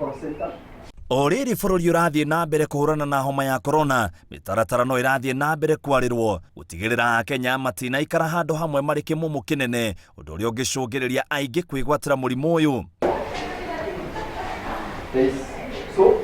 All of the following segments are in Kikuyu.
call center. O rĩrĩ bũrũri ũrathiĩ na mbere kũhũrana na homa ya korona, mĩtaratara no ĩrathiĩ na mbere kwarĩrwo gũtigĩrĩra Akenya matinaikara handũ hamwe marĩ kĩmũmũ kĩnene, ũndũ ũrĩa ũngĩcũngĩrĩria aingĩ kwĩgwatĩra mũrimũ ũyũ. There is soap.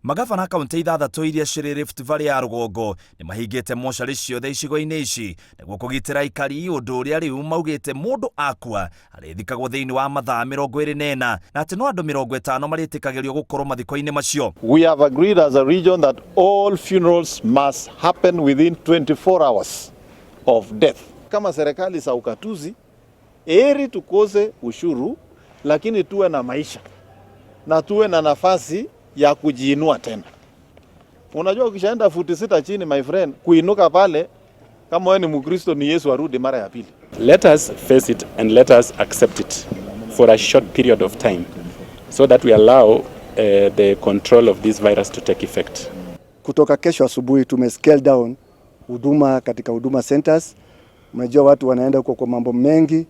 Magabana kaunti ithathatũ iria cirĩ Rift Valley ya rũgongo nĩ mahingĩte mocarĩ ciothe icigo-inĩ ici nĩguo kũgitĩra aikari, ũndũ ũrĩa rĩu maugĩte mũndũ akua arĩthikagwo thĩinĩ wa mathaa 24 na atĩ no andũ 50 marĩtĩkagĩrio gũkorwo mathiko-inĩ macio. We have agreed as a region that all funerals must happen within 24 hours of death. Kama serikali za ukatuzi, heri tukose ushuru, lakini tuwe na maisha na tuwe na nafasi ya kujiinua tena. Unajua, ukishaenda futi 6 chini, my friend, kuinuka pale kama wewe ni Mkristo ni Yesu arudi mara ya pili. Let us face it and let us accept it for a short period of time so that we allow the control of this virus to take effect. Kutoka kesho asubuhi tume scale down huduma katika Huduma centers. Unajua watu wanaenda huko kwa mambo mengi,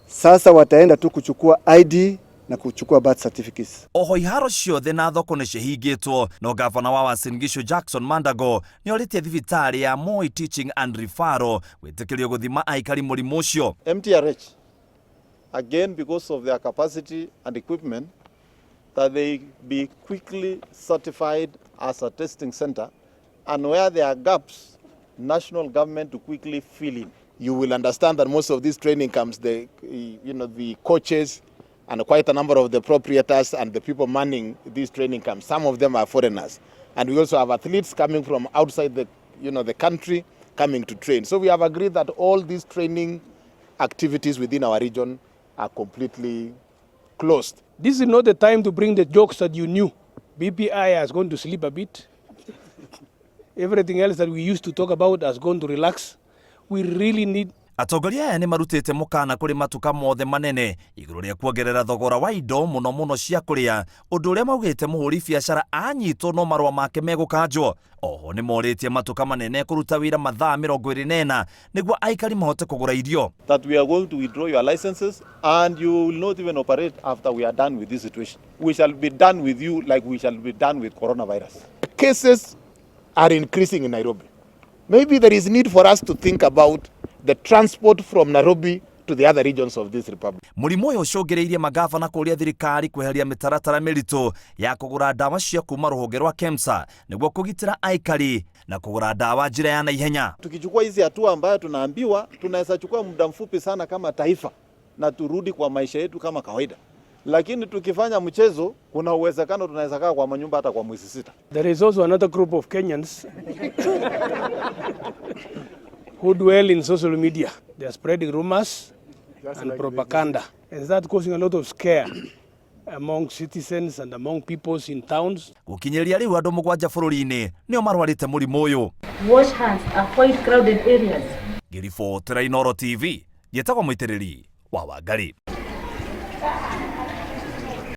sasa wataenda tu kuchukua ID na kuchukua birth certificates. Oho iharo ciothe na thoko nĩ cihingĩtwo, no gavana wa Uasin Gishu Jackson Mandago nĩ orĩtie thibitarĩ ya Moi Teaching and Referral gwĩtĩkĩrio gũthima aikari mũrimũ ũcio. MTRH, again because of their capacity and equipment, that they be quickly certified as a testing center, and where there are gaps, national government to quickly fill in. You will understand that most of these training camps, the coaches and quite a number of the proprietors and the people manning these training camps, some of them are foreigners. And we also have athletes coming from outside the country coming to train. So we have agreed that all these training activities within our region are completely closed. This is not the time to bring the jokes that you knew. BBI has gone to sleep a bit. Everything else that we used to talk about has gone to relax. We really need Atongoria aya nĩ marutĩte mũkana kũrĩ matuka mothe manene igũrũ rĩa kuongerera thogora wa indo, mũno mũno cia kũrĩa, ũndũ ũrĩa maugĩte mũhũri biacara anyitwo no marũa make megũkanjwo. Oho nĩ morĩtie matuka manene kũruta wĩra mathaa 24 nĩguo aikari mahote kũgũra irio. That we are going to withdraw your licenses and you will not even operate after we are done with this situation. We shall be done with you like we shall be done with coronavirus. Cases are increasing in Nairobi. Maybe there is need for us to think about the transport from Nairobi to the other regions of this republic. Mũrimũ ũyũ ũcũngĩrĩirie magavana kũũria thirikari kweheria mĩtaratara mĩritũ ya kũgũra ndawa cia kuma rũhonge rwa KEMSA nĩguo kũgitĩra aikari na kũgũra ndawa njĩra ya naihenya. Tukichukua hizi hatua ambayo tunaambiwa, tunaweza chukua muda mfupi sana kama taifa na turudi kwa maisha yetu kama kawaida, lakini tukifanya mchezo, kuna uwezekano tunaweza kaa kwa manyumba hata kwa mwezi 6. There is also another group of Kenyans who dwell in social media. They are spreading rumors and propaganda. And that causing a lot of scare among citizens and among peoples in towns. Gũkinyĩria rĩu andũ 7 bũrũri-inĩ nĩo marwarĩte mũrimũ ũyũ. Wash hands, avoid crowded areas. Ngĩribotera Inooro TV, njĩtagwo Mũitĩrĩri wa Wangari.